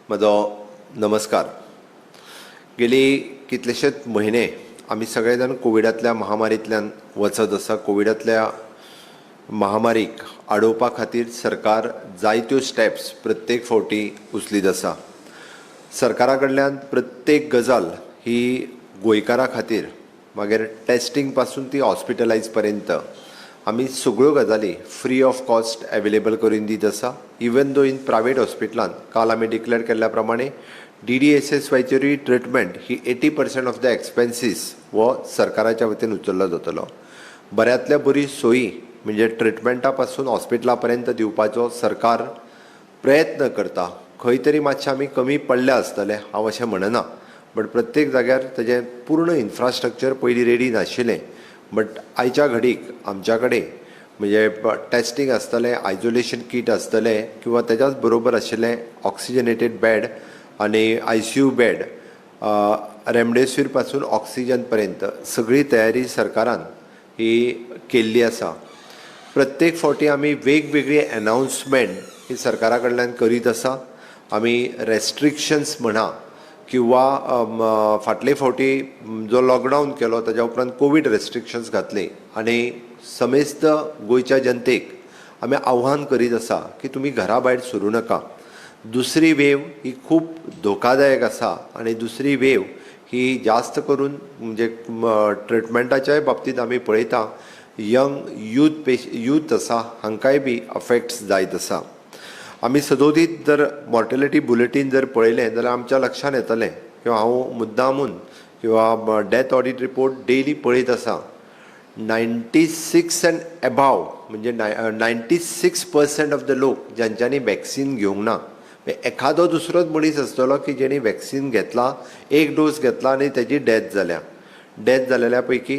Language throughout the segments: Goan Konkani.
म्हजो नमस्कार. गेली कितलेशेच म्हयने आमी सगळे जाण कोविडांतल्या महामारींतल्यान वचत आसा. कोविडांतल्या महामारीक आडोवपा खातीर सरकार जायत्यो स्टेप्स प्रत्येक फावटी उचलीत आसा. सरकारा कडल्यान प्रत्येक गजाल ही गोंयकारा खातीर, मागीर टेस्टिंग पासून ती हॉस्पिटलायज पर्यंत आमी सगळ्यो गजाली फ्री ऑफ कॉस्ट एवेलेबल करून दीत आसा. इवन दो इन प्रायवेट हॉस्पिटलान काल आमी डिक्लेअर केल्ल्या प्रमाणे डीडीएसएसवायचेरूय ट्रिटमेंट ही 80% ऑफ the expenses हो सरकाराच्या वतीन उचललो जातलो. बऱ्यांतल्या बरी सोयी म्हणजे ट्रिटमेंटा पासून हॉस्पिटला पर्यंत दिवपाचो सरकार प्रयत्न करता. खंय तरी मातशें आमी कमी पडल्या आसतले, हांव अशें म्हणना, बट प्रत्येक जाग्यार तेजें पूर्ण इन्फ्रास्ट्रक्चर पयलीं रेडी नाशिल्लें. बट आयच्या घडीक आमच्या कडेन म्हणजे टेस्टिंग आसतलें, आयजोलेशन कीट आसतलें किंवा तेज्याच बरोबर आशिल्लें ऑक्सिजनेटेड बेड आनी आयसीयू बेड, रेमडेसिवीर पासून ऑक्सिजन पर्यंत सगळी तयारी सरकारान ही केल्ली आसा. प्रत्येक फावटी आमी वेगवेगळी एनावन्समेंट ही सरकारा कडल्यान करीत आसा. आमी रेस्ट्रिक्शन्स म्हणा किंवा फाटले फावटी जो लॉकडावन केलो ताज्या उपरांत कोवीड रेस्ट्रिक्शन्स घातले आनी समेस्त गोंयच्या जनतेक आमी आव्हान करीत आसा की तुमी घरा भायर सरूं नाका. दुसरी वेव ही खूब धोकादायक आसा आनी दुसरी वेव ही जास्त करून म्हणजे ट्रिटमेंटाच्याय बाबतींत आमी पळयता यंग यूथ आसा हांकांय बी अफेक्ट्स जायत आसा. आमी सदोदीत जर मॉर्टेलिटी बुलेटीन जर पळयलें जाल्यार आमच्या लक्षांत येतलें किंवा हांव मुद्दामून किंवा डेथ ऑडीट रिपोर्ट डेली पळयत आसा. 96 एंड एबाव म्हणजे 96% ऑफ the लोक ज्यांच्यांनी वॅक्सिन घेवंक ना, एखादो दुसरोच मनीस आसतलो की जेणी वॅक्सिन घेतला, एक डोस घेतला आनी तेजी डेथ जाल्या. डेथ जालेल्या पैकी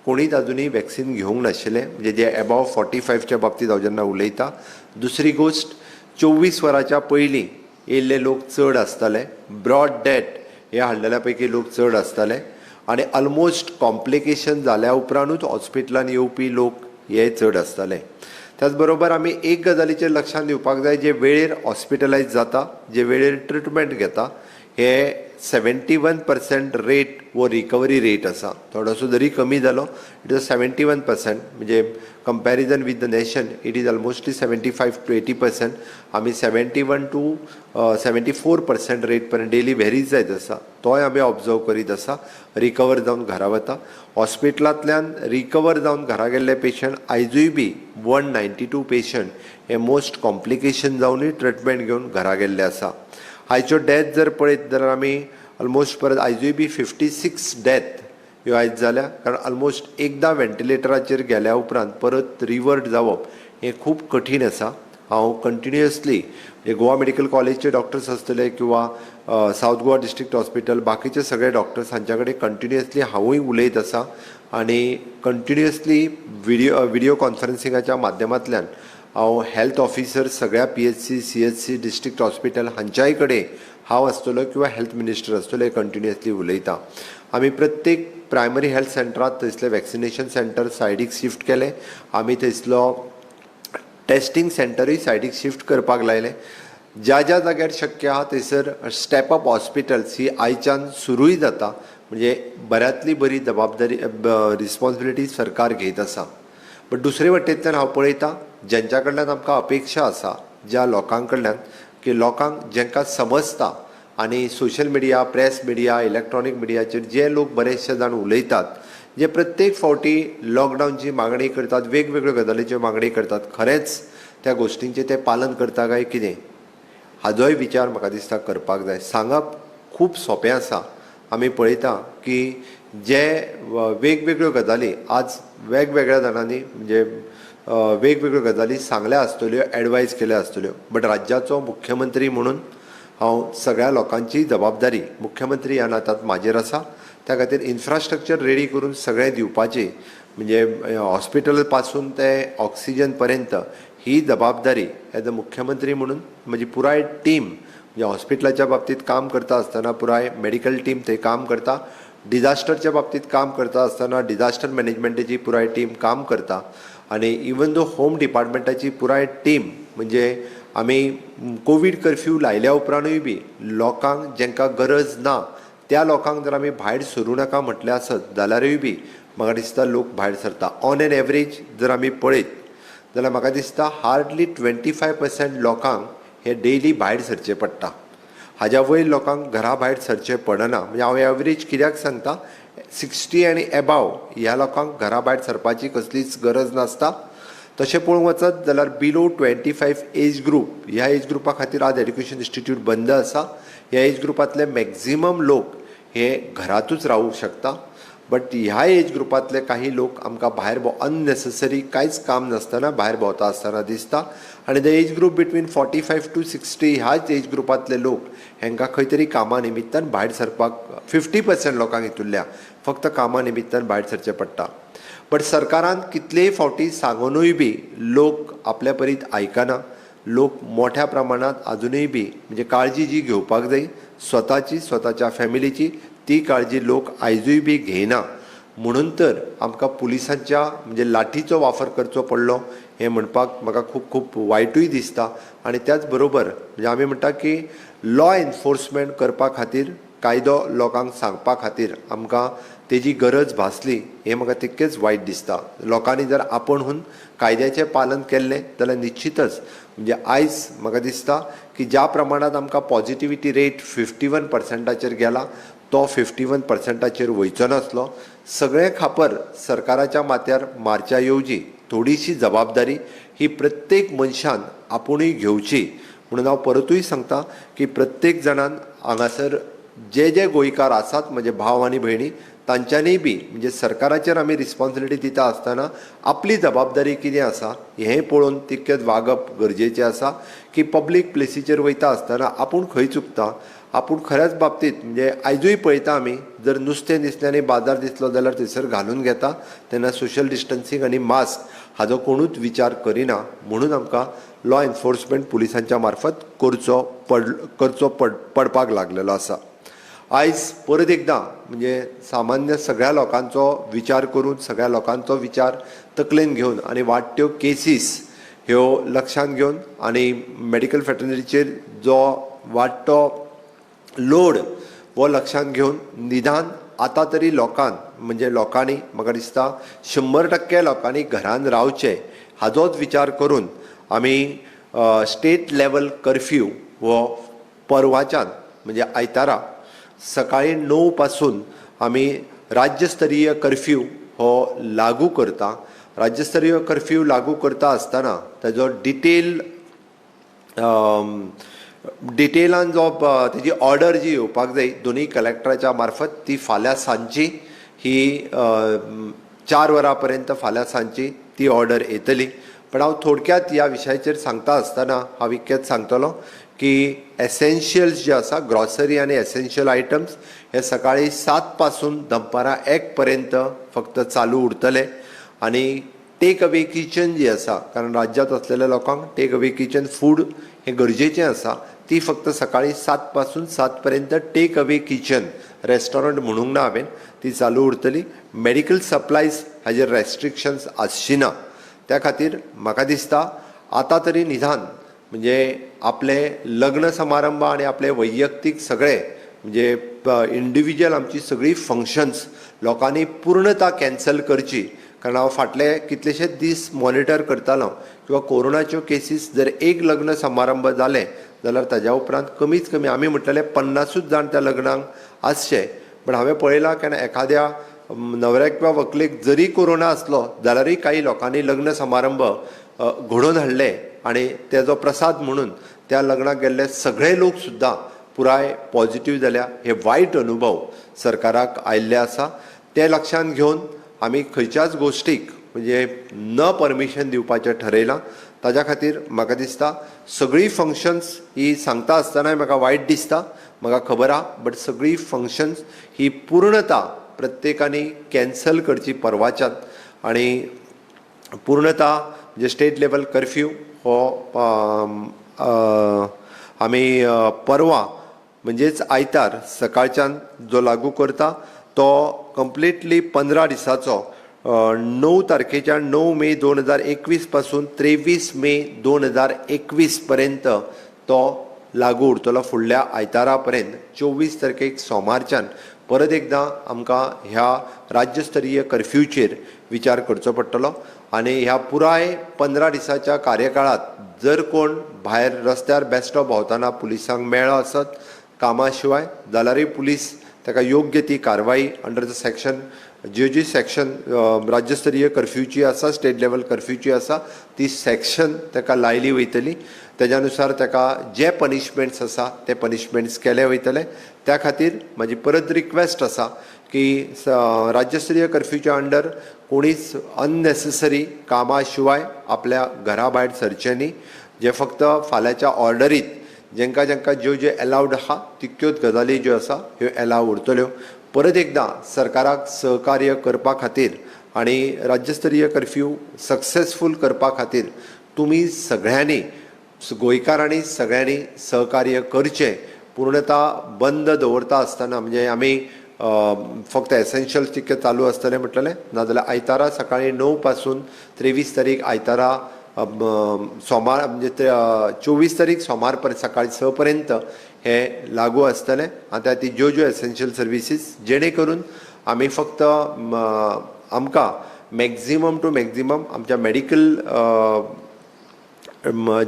कोणीच अजुनूय वॅक्सिन घेवंक नाशिल्लें, म्हणजे जे एबाव 45च्या बाबतींत हांव जेन्ना उलयता. दुसरी गोश्ट, 24 वरांच्या पयलीं येयल्ले लोक चड आसतले, ब्रॉड डेथ हे हाडलेल्या पैकी लोक चड आसतले आनी ऑलमोस्ट कॉम्प्लिकेशन जाल्या उपरांतूच हॉस्पिटलान येवपी लोक हे चड आसतले. त्याच बरोबर आमी एक गजालीचेर लक्षांत दिवपाक जाय, जे वेळेर हॉस्पिटलायज जाता, जे वेळेर ट्रिटमेंट घेता, हे 71% रेट वो रिकवरी रेट आसा. थोडोसो जरी कमी जालो, it is 71%, म्हणजे comparison with the nation it is almostly 75 to 80%. आमी 71 टू 74% रेट पर्यंत डेली व्हेरीज जायत आसा, तोय आमी ऑब्जर्व करीत आसा. रिकवर जावन घरा वता, हॉस्पिटलांतल्यान रिकवर जावन घरा गेल्ले पेशंट आयजूय बी 192 पेशंट हे मोस्ट कॉम्प्लिकेशन जावनूय ट्रिटमेंट घेवन घरा गेल्ले आसा. आयच्यो डेथ जर पळयत जाल्यार आमी ऑलमोस्ट परत आयजूय बी 56 डेथ ह्यो आयज जाल्या, कारण ऑलमोस्ट एकदां व्हेंटिलेटराचेर गेल्या उपरांत परत रिवर्ट जावप हें खूब कठीण आसा. हांव कंटिन्युअसली म्हणजे गोवा मेडिकल कॉलेजचे डॉक्टर्स आसतले किंवा सावथ गोवा डिस्ट्रिक्ट हॉस्पिटल बाकीचे सगळे डॉक्टर्स हांच्या कडेन कंटिन्युअसली हांवूय उलयत आसा आनी कंटिन्युअसली व्हिडियो कॉन्फरन्सिंगाच्या माध्यमांतल्यान हांव हेल्थ ऑफिसर सगळ्या PHC, CHC, district hospital हांच्याय कडेन हांव आसतलो किंवा हेल्थ मिनिस्टर आसतलो हे कंटिन्युअसली उलयता. आमी प्रत्येक प्रायमरी हेल्थ सेंटरांत थंयसले वॅक्सिनेशन सेंटर सायडीक शिफ्ट केले, आमी थंयसलो टेस्टिंग सेंटरूय सायडीक शिफ्ट करपाक लायलें. ज्या ज्या जाग्यार शक्य आहा थंयसर स्टेप अप हॉस्पिटल्स ही आयच्यान सुरूय जाता, म्हणजे बऱ्यांतली बरी जबाबदारी रिस्पॉन्सिबिलिटी सरकार घेत आसा. बट दुसरे वटेंतल्यान हांव पळयता ज्यांच्या कडल्यान आमकां अपेक्षा आसा, ज्या लोकां कडल्यान की लोकांक जेंकां समजता आनी social media, press media, electronic मिडियाचेर जे लोक बरेचशे जाण उलयतात, जे प्रत्येक फावटी लॉकडावनची मागणी करतात, वेगवेगळ्यो गजालीच्यो मागणी करतात, खरेंच त्या गोश्टींचें ते पालन करता काय कितें हाजोय विचार म्हाका दिसता करपाक जाय. सांगप खूब सोंपें आसा. आमी पळयता की जे वेगवेगळ्यो गजाली आज वेगवेगळ्या जाणांनी म्हणजे वेगवेगळ्यो गजाली सांगल्या आसतल्यो, एडवायज केल्या आसतल्यो, बट राज्याचो मुख्यमंत्री म्हणून हांव सगळ्या लोकांची जबाबदारी मुख्यमंत्री ह्या नात्यांत म्हाजेर आसा. त्या खातीर इन्फ्रास्ट्रक्चर रेडी करून सगळें दिवपाची म्हणजे हॉस्पिटल पासून ते ऑक्सिजन पर्यंत ही जबाबदारी एज अ मुख्यमंत्री म्हणून म्हजी पुराय टीम म्हणजे हॉस्पिटलाच्या बाबतींत काम करता आसतना पुराय मेडिकल टीम थंय काम करता, डिजास्टरच्या बाबतींत काम करता आसतना डिजास्टर मॅनेजमेंटाची पुराय टीम काम करता आनी इवन दो होम डिपार्टमेंटाची पुराय टीम म्हणजे आमी कोवीड कर्फ्यू लायल्या उपरांतूय बी लोकांक जेंकां गरज ना त्या लोकांक जर आमी भायर सरूं नाका म्हटलें आसत जाल्यारूय बी म्हाका दिसता लोक भायर सरता. ऑन एन एवरेज जर आमी पळयत जाल्यार म्हाका दिसता हार्डली 25% लोकांक हे डेली भायर सरचें पडटा. हाज्या वयर लोकांक घरा भायर सरचें पडना. म्हणजे हांव एवरेज कित्याक सांगता, 60 आनी एबाव ह्या लोकांक घरा भायर सरपाची कसलीच गरज नासता. तशें पळोवंक वचत जाल्यार बिलो 25 एज ग्रूप ह्या एज ग्रुपा खातीर आज एड्युकेशन इन्स्टिट्यूट बंद आसा. ह्या एज ग्रुपांतले मॅक्झिमम लोक हे घरातूच रावूंक शकता. बट ह्या एज ग्रुपांतले काही लोक आमकां भायर अननेसेसरी कांयच काम नासतना भायर भोंवता आसतना दिसता. आनी the age group between 45 to 60 ह्याच एज ग्रुपांतले लोक हेंकां खंय तरी कामा निमित्तान भायर सरपाक 50% लोकांक हितूंतल्या फक्त कामा निमित्तान भायर सरचें पडटा. बट सरकारान कितलेय फावटी सांगुनूय बी लोक आपल्या परीत आयकना. लोक मोठ्या प्रमाणांत आजुनूय बी म्हणजे काळजी जी घेवपाक जाय स्वताची, स्वताच्या फॅमिलीची, ती काळजी लोक आयजूय बी घेयना. म्हणून तर आमकां पुलिसांच्या म्हणजे लाठीचो वापर करचो पडलो हें म्हणपाक म्हाका खूब खूब वायटूय दिसता. आनी त्याच बरोबर म्हणजे आमी म्हणटा की लॉ एनफोर्समेंट करपा खातीर, कायदो लोकांक सांगपा खातीर आमकां तेजी गरज भासली हें म्हाका तितकेंच वायट दिसता. लोकांनी जर आपूण कायद्याचें पालन केल्लें जाल्यार निश्चितच म्हणजे आयज म्हाका दिसता की ज्या प्रमाणांत आमकां पॉजिटिविटी रेट 51%चेर गेला तो 51%चेर वयचो नासलो. सगळें खापर सरकाराच्या माथ्यार मारच्या येवजी थोडीशी जबाबदारी ही प्रत्येक मनशान आपुणूय घेवची. म्हणून हांव परतूय सांगता की प्रत्येक जाणान हांगासर जे जे गोंयकार आसात म्हणजे भाव आनी भयणी तांच्यांनी बी म्हणजे सरकाराचेर आमी रिस्पॉन्सिबिलिटी दिता आसतना आपली जबाबदारी कितें आसा हें पळोवन तितकेंच वागप गरजेचें आसा. की पब्लीक प्लेसीचेर वयता आसतना आपूण खंय चुकता, आपूण खऱ्याच बाबतींत म्हणजे आयजूय पळयता आमी जर नुस्तें दिसलें आनी बाजार दिसलो जाल्यार थंयसर घालून घेता तेन्ना सोशल डिस्टन्सींग आनी मास्क हाजो कोणूच विचार करिना. म्हणून आमकां लॉ एनफोर्समेंट पुलिसांच्या मार्फत करचो पडपाक लागलेलो आसा. आयज परत एकदां म्हणजे सामान्य सगळ्या लोकांचो विचार करून, सगळ्या लोकांचो विचार तकलेन घेवन आनी वाडट्यो केसीस ह्यो लक्षांत घेवन आनी मेडिकल फ्रेटर्निटीचेर जो वाडटो लोड हो लक्षांत घेवन निदान आतां तरी लोकांक म्हणजे लोकांनी म्हाका दिसता 100% लोकांनी घरान रावचें हाजोच विचार करून आमी स्टेट लेवल कर्फ्यू हो परवाच्यान म्हणजे आयतारा सकाळी 9 पासून आमी राज्यस्तरीय कर्फ्यू हो लागू करता. राज्यस्तरीय कर्फ्यू लागू करता आसतना ताजो डिटेलान जो तेजी ऑर्डर जी येवपाक जाय दोनूय कलेक्टराच्या मार्फत ती फाल्यां सांजची ही 4 वरां पर्यंत फाल्यां सांजची ती ऑर्डर येतली. पण हांव थोडक्यात ह्या विशयाचेर सांगता आसतना हांव इतकेंच सांगतलो की एसेन्शियल्स जे आसा ग्रॉसरी आनी एसेन्शियल आयटम्स हे सकाळी 7 पासून दनपारां 1 पर्यंत फक्त चालू उरतले. आनी टेक अवे किचन जी आसा, कारण राज्यांत आसलेल्या लोकांक टेक अवे किचन फूड हें गरजेचें आसा, ती फक्त सकाळी 7 पासून 7 पर्यंत टेक अवे किचन रेस्टॉरंट म्हणूंक ना हांवें, ती चालू उरतली. मेडिकल सप्लायज हाजेर रेस्ट्रिक्शन्स आसची ना. त्या खातीर म्हाका दिसता आतां तरी निदान म्हणजे आपले लग्न समारंभ आनी आपले वैयक्तीक सगळे म्हणजे इंडिविज्युअल आमची सगळी फंक्शन्स लोकांनी पूर्णता कॅन्सल करची. कारण हांव फाटले कितलेशेच दीस मॉनिटर करतालो किंवा कोरोनाच्यो केसीस जर एक लग्न समारंभ जाले जाल्यार ताज्या उपरांत कमीत कमी आमी म्हटलेले 50 जाण त्या लग्नाक आसचे. पण हांवें पळयलां कारण एखाद्या न्हवऱ्याक किंवा व्हंकलेक जरी कोरोना आसलो जाल्यारूय काही लोकांनी लग्न समारंभ घडोवन हाडले आनी तेजो प्रसाद म्हणून त्या लग्नाक गेल्ले सगळे लोक सुद्दां पुराय पॉजिटीव जाल्या. हे वायट अनुभव सरकाराक आयिल्ले आसा. ते लक्षांत घेवन आमी खंयच्याच गोश्टीक म्हणजे न परमिशन दिवपाचें ठरयलां. ताज्या खातीर म्हाका दिसता सगळीं फंक्शन्स ही सांगता आसतनाय म्हाका वायट दिसता, म्हाका खबर आहा, बट सगळीं फंक्शन्स ही पूर्णता प्रत्येकानी कॅन्सल करची परवाच्यान. आनी पूर्णता म्हणजे स्टेट लेवल कर्फ्यू हो आमी परवा म्हणजेच आयतार सकाळच्यान जो लागू करता तो कंप्लिटली 15 दिसाचो 9 तारखेच्या 9 मे 2021 पासून 23 मे 2021 पर्यंत तो लागू उरतलो. फुडल्या आयतारा पर्यंत 24 तारखेक सोमारच्यान परत एकदां आमकां ह्या राज्यस्तरीय कर्फ्यूचेर विचार करचो पडटलो. आनी ह्या पुराय 15 दिसाच्या कार्यकाळांत जर कोण भायर रस्त्यार बेस्टो भोंवतना पुलिसांक मेळ्ळो आसत कामा शिवाय जाल्यारूय पुलीस ताका योग्य ती कारवाई अंडर the section ज्यो जी सेक्शन राज्यस्तरीय कर्फ्यूची आसा, स्टेट लेवल कर्फ्यूची आसा, ती सेक्शन ताका लायली वयतली. तेज्या नुसार ताका जे पनिशमेंट्स आसा ते पनिशमेंट्स केले वयतले. त्या खातीर म्हाजी परत रिक्वेस्ट आसा की राज्यस्तरीय कर्फ्यूच्या अंडर कोणीच अननेसेसरी कामा शिवाय आपल्या घरा भायर सरचें न्ही. जे फक्त फाल्यांच्या ऑर्डरीत जेंकां जेंकां ज्यो ज्यो एलावड आहा तितक्योच गजाली ज्यो आसा ह्यो एलाव उरतल्यो. परत एकदां सरकाराक सहकार्य करपा खातीर आनी राज्यस्तरीय कर्फ्यू सक्सेसफूल करपा खातीर तुमी सगळ्यांनी, गोंयकारांनी सगळ्यांनी सहकार्य करचें. पूर्णता बंद दवरता आसतना म्हणजे आमी फक्त एसेन्शियल तितकें चालू आसतलें म्हटलें, नाजाल्यार आयतारा सकाळीं 9 पासून 23 तारीख आयतारा सोमार म्हणजे 24 तारीख सोमार पर्यंत सकाळी 6 पर्यंत हे लागू आसतलें. आनी त्या खातीर ज्यो ज्यो एसेन्शियल सर्विसीस जेणे करून आमी फक्त आमकां मॅक्झिमम टू मॅक्झिमम आमच्या मेडिकल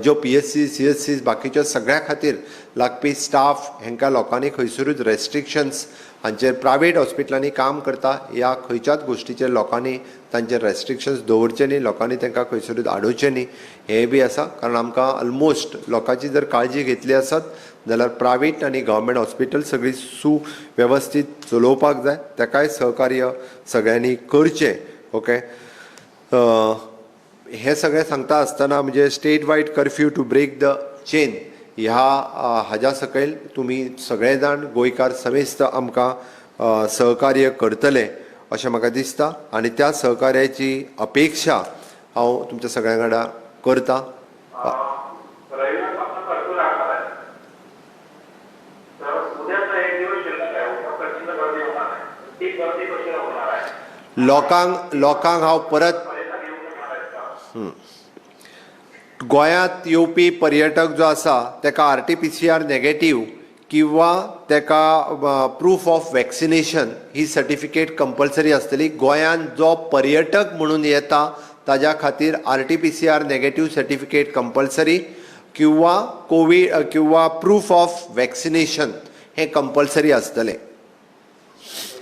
ज्यो PHC CHC बाकीच्या सगळ्या खातीर लागपी स्टाफ हेंकां लोकांनी खंयसरूच रेस्ट्रिक्शन्स हांचेर प्रायवेट हॉस्पिटलांनी काम करता ह्या खंयच्याच गोश्टीचेर लोकांनी तांचेर रेस्ट्रिक्शन्स दवरचे न्ही, लोकांनी तांकां खंयसरूच आडोवचें न्ही, हें बी आसा. कारण आमकां ऑलमोस्ट लोकांची जर काळजी घेतली आसत जाल्यार प्रायवेट आनी गव्हर्मेंट हॉस्पिटल सगळी सुवेवस्थीत चलोवपाक जाय, ताकाय सहकार्य सगळ्यांनी करचें. ओके, हें सगळें सांगता आसतना म्हणजे state wide curfew to break the chain ह्या हाज्या सकयल तुमी सगळे जाण गोंयकार समेस्त आमकां सहकार्य करतले अशें म्हाका दिसता आनी त्या सहकार्याची अपेक्षा हांव तुमच्या सगळ्यां वांगडा करता. लोकांक लोकांक हांव परत गोंयांत येवपी पर्यटक जो आसा तेका RT-PCR negative किंवा तेका proof of vaccination he certificate compulsory आसतली. गोंयांत जो पर्यटक म्हणून येता ताज्या खातीर RT-PCR negative certificate compulsory किंवा कोवीड किंवा प्रूफ ऑफ वॅक्सिनेशन हें कंपल्सरी आसतलें.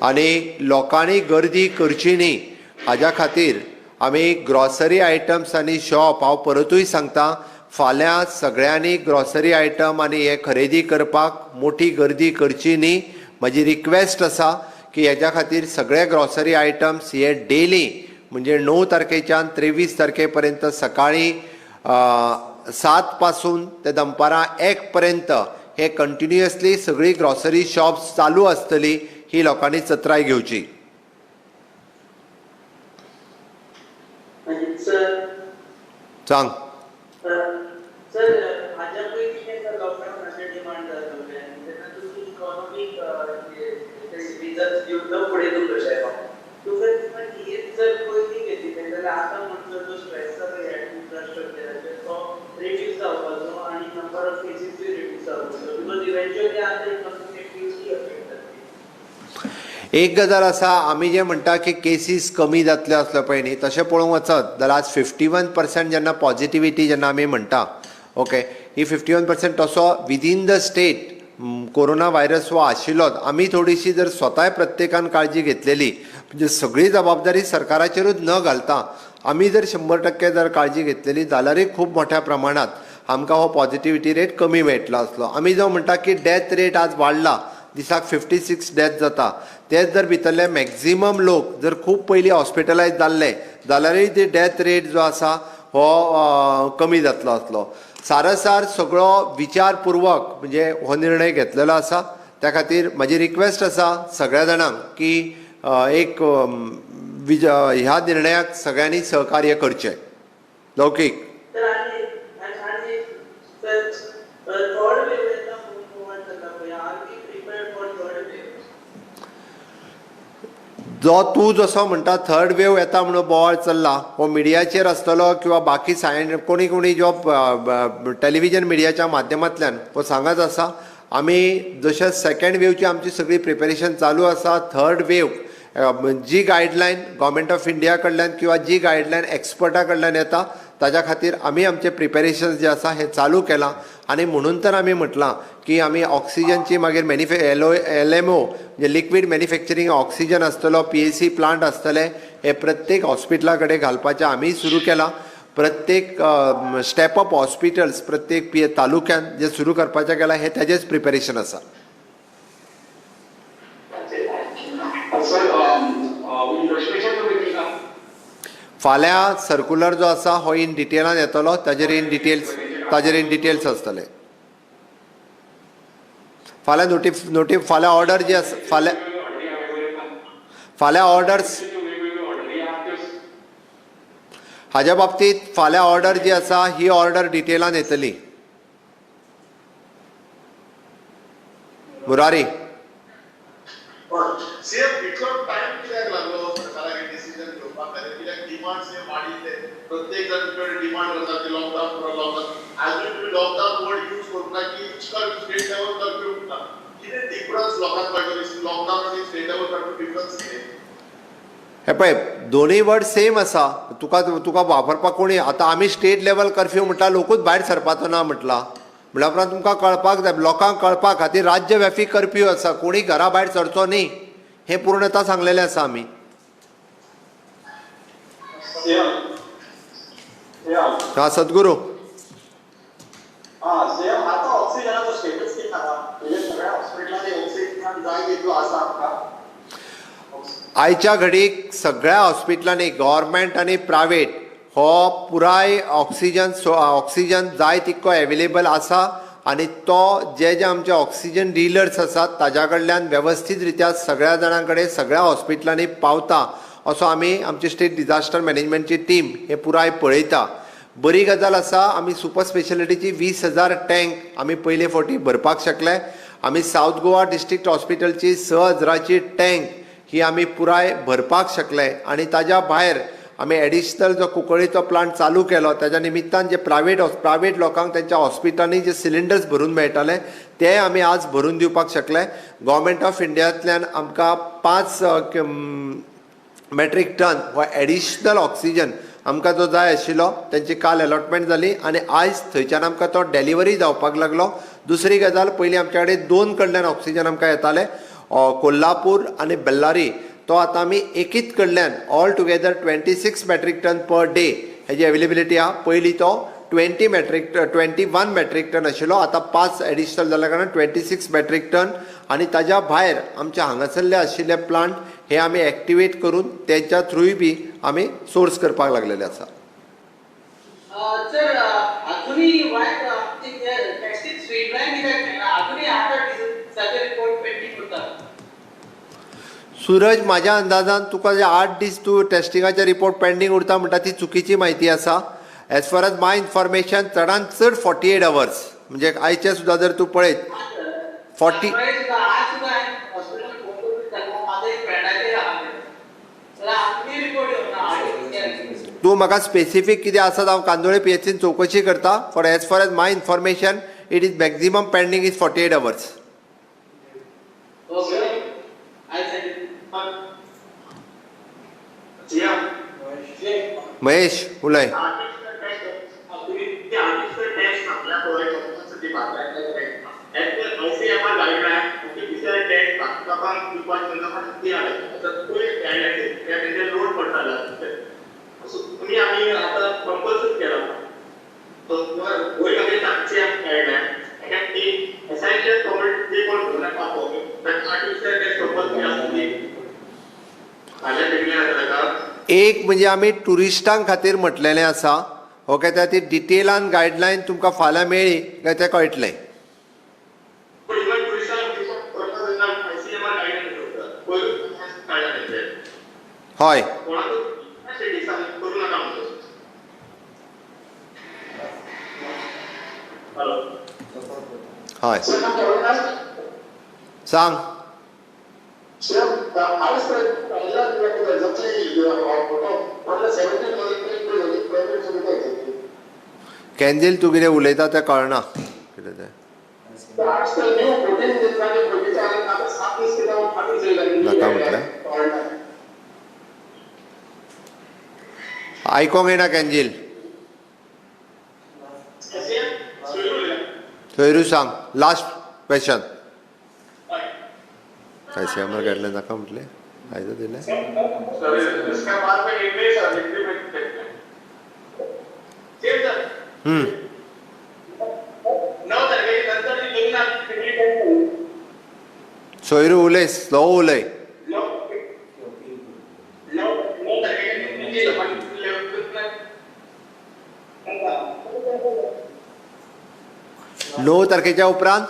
आनी लोकांनी गर्दी करची न्ही हाज्या खातीर आमी ग्रॉसरी आयटम्स आनी शॉप, हांव परतूय सांगता, फाल्यां सगळ्यांनी ग्रॉसरी आयटम आनी हे खरेदी करपाक मोठी गर्दी करची न्ही. म्हजी रिक्वेस्ट आसा की हेज्या खातीर सगळे ग्रॉसरी आयटम्स हे डेली म्हणजे 9 तारखेच्यान 23 तारखे पर्यंत सकाळीं 7 पासून ते दनपारां 1 पर्यंत हे कंटिन्युअसली सगळी ग्रॉसरी शॉप्स चालू आसतली ही लोकांनी चत्राय घेवची. सांग सर, हाज्या पयलीं जेन्ना लॉकडावनाचेर डिमांड जातालें तेन्ना तुमी इकॉनॉमीक रिजन्स दिवन फुडें कशें तुमकां हीच जर पयलीं घेतिल्लें जाल्यार आतां म्हणसर जो स्ट्रेस आसा ह्या इन्फ्रास्ट्रक्चराचेर तो रिड्यूस जावपाचो आनी नंबर ऑफ केसीसूय रिड्यूस जावपाचो, because eventually आतां इकॉनॉमिक एक्टिविटी अफेक्ट जातली. एक गजाल आसा, आमी जे म्हणटा की केसीस कमी जातले आसलो पळय न्ही, तशें पळोवंक वचत जाल्यार आज 51% जेन्ना पॉजिटिविटी जेन्ना आमी म्हणटा, ओके, ही 51% तसो within the state corona virus हो आशिल्लोच. आमी थोडीशी जर स्वताय प्रत्येकान काळजी घेतलेली म्हणजे सगळी जबाबदारी सरकाराचेरूच न घालता आमी जर 100% जर काळजी घेतलेली जाल्यारूय खूब मोठ्या प्रमाणांत आमकां हो पॉजिटिविटी रेट कमी मेळटलो आसलो. आमी जो म्हणटा की डेथ रेट आज वाडला, दिसाक 56 डेथ जाता, तेच जर भितरले मॅक्झिमम लोक जर खूब पयलीं हॉस्पिटलायज जाल्ले जाल्यारूय ती डेथ रेट जो आसा हो कमी जातलो आसलो. सारासार सगळो विचारपुर्वक म्हणजे हो निर्णय घेतलेलो आसा. त्या खातीर म्हाजी रिक्वेस्ट आसा सगळ्या जाणांक की एक ह्या निर्णयाक सगळ्यांनी सहकार्य करचें. लौकीक जो तूं जसो म्हणटा थर्ड वेव येता म्हणून बोवाळ चल्ला, हो मिडियाचेर आसतलो किंवा बाकी सायन कोणी कोणी जो टेलिविजन मिडियाच्या माध्यमांतल्यान हो सांगत आसा. आमी जशें सेकेंड वेवची आमची सगळी प्रिपेरेशन चालू आसा, थर्ड वेव जी गायडलायन गव्हर्मेंट ऑफ इंडिया कडल्यान किंवा जी गायडलायन एक्सपर्टा कडल्यान येता ताज्या खातीर आमी आमचें प्रिपेरेशन जें आसा हें चालू केलां. आनी म्हणून तर आमी म्हटलां की आमी ऑक्सिजनची मागीर LMO म्हणजे लिक्वीड मॅन्युफॅक्चरींग ऑक्सिजन आसतलो, PAC plant आसतले, हे प्रत्येक हॉस्पिटला कडेन घालपाचें आमी सुरू केलां. प्रत्येक स्टेप अप हॉस्पिटल्स प्रत्येक तालुक्यान जे सुरू करपाचें केलां हें ताजेंच प्रिपेरेशन आसा. फाल्यां सर्कुलर जो आसा हो इन डिटेलान येतलो, ताजेर इन डिटेल्स आसतले. फाल्यां नोटी फाल्यां ऑर्डर जी आसा, फाल्यां ऑर्डर्स हाज्या बाबतींत फाल्यां ऑर्डर जी आसा ही ऑर्डर डिटेलान येतली. मुरारी, सीएम इतलो टायम कित्याक लागलो सरकाराक डिसिजन घेवपाक खातीर? कित्याक डिमांड्स हे वाडिल्ले, प्रत्येक जाण तुमचे डिमांड करता की लॉकडावन करा, लॉकडावन. आजून तुमी लॉकडावन वर्ड यूज करूंक ना की स्टेट लेवल कर्फ्यू ना. कितें डिफरन्स लोकांक कळटलो लॉकडावन आनी स्टेट लेवल कर्फ्यू डिफरन्स कितें? हे पळय, दोनूय वर्ड सेम आसा. तुका तुका वापरपाक कोणी आतां आमी स्टेट लेवल कर्फ्यू म्हटल्यार लोकूच भायर सरपाचो ना म्हटलां, म्हणल्या उपरांत तुमकां कळपाक जाय, लोकांक कळपा खातीर राज्यव्यापी कर्फ्यू आसा, कोणी घरा भायर सरचो न्ही हें पूर्णता सांगलेलें आसा आमी. हां सद्गुरू, आयच्या घडीक सगळ्या हॉस्पिटलांनी गव्हर्मेंट आनी प्रायवेट हो पुराय ऑक्सिजन जाय तितको एवेलेबल आसा आनी तो जे जे आमचे ऑक्सिजन डिलर्स आसात ताज्या कडल्यान वेवस्थीत रित्या सगळ्या जाणां कडेन सगळ्या हॉस्पिटलांनी पावता असो आमी आमची स्टेट डिजास्टर मॅनेजमेंटची टीम हे पुराय पळयता. बरी गजाल आसा, आमी सुपर स्पेशलिटीची 20,000 टँक आमी पयले फावटी भरपाक शकले. आमी सावथ गोवा डिस्ट्रिक्ट हॉस्पिटलची 6,000ची टँक ही आमी पुराय भरपाक शकले आनी ताज्या भायर आमी एडिशनल जो कुंकळीचो प्लांट चालू केलो ताज्या निमित्तान जे प्रायवेट लोकांक तेंच्या हॉस्पिटलांनी जे सिलिंडर्स भरून मेळटाले ते आमी आज भरून दिवपाक शकले. गव्हर्मेंट ऑफ इंडियांतल्यान आमकां 5 मेट्रीक टन हो एडिशनल ऑक्सिजन आमकां जो जाय आशिल्लो तेंची काल अलॉटमेंट जाली आनी आयज थंयच्यान आमकां तो डेलिवरी जावपाक लागलो. दुसरी गजाल, पयलीं आमच्या कडेन 2 कडल्यान ऑक्सिजन आमकां येताले, कोल्हापूर आनी बेल्लारी, तो आतां आमी एकीच कडल्यान all together 26 metric ton per day हेजी एवेलेबिलिटी आहा. पयलीं तो 21 मेट्रीक टन आशिल्लो, आतां 5 एडिशनल जाल्या कारणान 26 मेट्रीक टन. आनी ताज्या भायर आमच्या हांगासरले आशिल्ले प्लांट हे आमी एक्टिवेट करून तेंच्या थ्रूय बी आमी सोर्स करपाक लागलेले आसा. सर, अजूनही टेस्टिंग स्ट्रीमलायन कित्याक केला? अजूनही 8-8 दिसाचे रिपोर्ट पेंडींग उरतात. सूरज, म्हाज्या अंदाजान तुका जे 8 दीस तूं टेस्टिंगाचे रिपोर्ट पेंडींग उरता म्हणटा ती चुकीची म्हायती आसा. As far as my information चडान चड 48 अवर्स, म्हणजे आयचे सुद्दां जर तूं पळयत 40. तूं म्हाका स्पेसिफीक कितें आसा हांव कांदोळे PHC चवकशी करता. For as far as my information it is maximum pending is 48 hours. Mahesh उलय. एक म्हणजे आमी ट्युरिस्टां खातीर म्हटलेलें आसा, ओके, त्या ती डिटेलान गायडलायन तुमकां फाल्यां मेळ्ळी काय तें कळटलें. हय, हय, सांग. कॅन्जील तूं कितें उलयता तें कळना कितें तें. नाका म्हटलें आयकोंक येना कॅन्जील. सोयरू सांग लास्ट क्वेश्चन. आयसीएमआर गायडलायन नाका म्हटलें आयज दिलें. सोयरू उलय, स्लो उलय. णव तारखेच्या उपरांत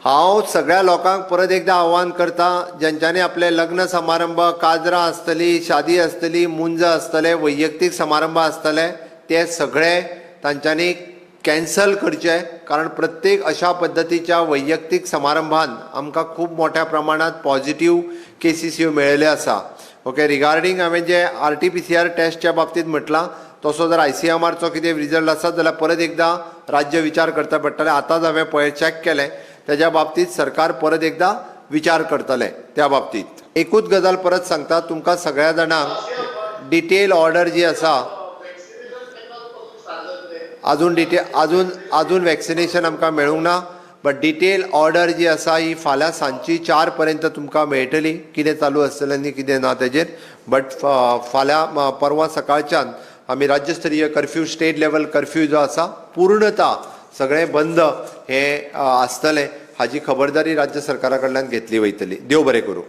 हांव सगळ्या लोकांक परत एकदां आव्हान करता, ज्यांच्यांनी आपले लग्न समारंभ, काजरां आसतली, शादी आसतली, मुंज आसतले, वैयक्तीक समारंभ आसतले, ते सगळे तांच्यांनी कॅन्सल करचे. कारण प्रत्येक अशा पद्दतीच्या वैयक्तीक समारंभान आमकां खूब मोठ्या प्रमाणांत पॉझिटीव केसीस ह्यो मेळिल्ले आसा. ओके, रिगार्डींग हांवें जे RT-PCR टेस्टच्या बाबतींत म्हटलां तसो जर ICMRचो कितें रिजल्ट आसा जाल्यार परत एकदां राज्य विचार करता पडटलें. आतांच हांवें पळय चॅक केलें तेज्या बाबतींत सरकार परत एकदां विचार करतलें त्या बाबतींत. एकूच गजाल परत सांगता, तुमकां सगळ्या जाणांक डिटेल ऑर्डर जी आसा अजून डिटे अजून वॅक्सिनेशन आमकां मेळूंक ना, बट डिटेल ऑर्डर जी आसा ही फाल्यां सांजची 4 पर्यंत तुमकां मेळटली, कितें चालू आसतलें आनी कितें ना तेजेर. बट फाल्यां परवां सकाळच्यान आमी राज्यस्तरीय कर्फ्यू, स्टेट लेवल कर्फ्यू जो आसा पूर्णता सगळें बंद हें आसतलें, हाजी खबरदारी राज्य सरकारा कडल्यान घेतली वयतली. देव बरें करूं.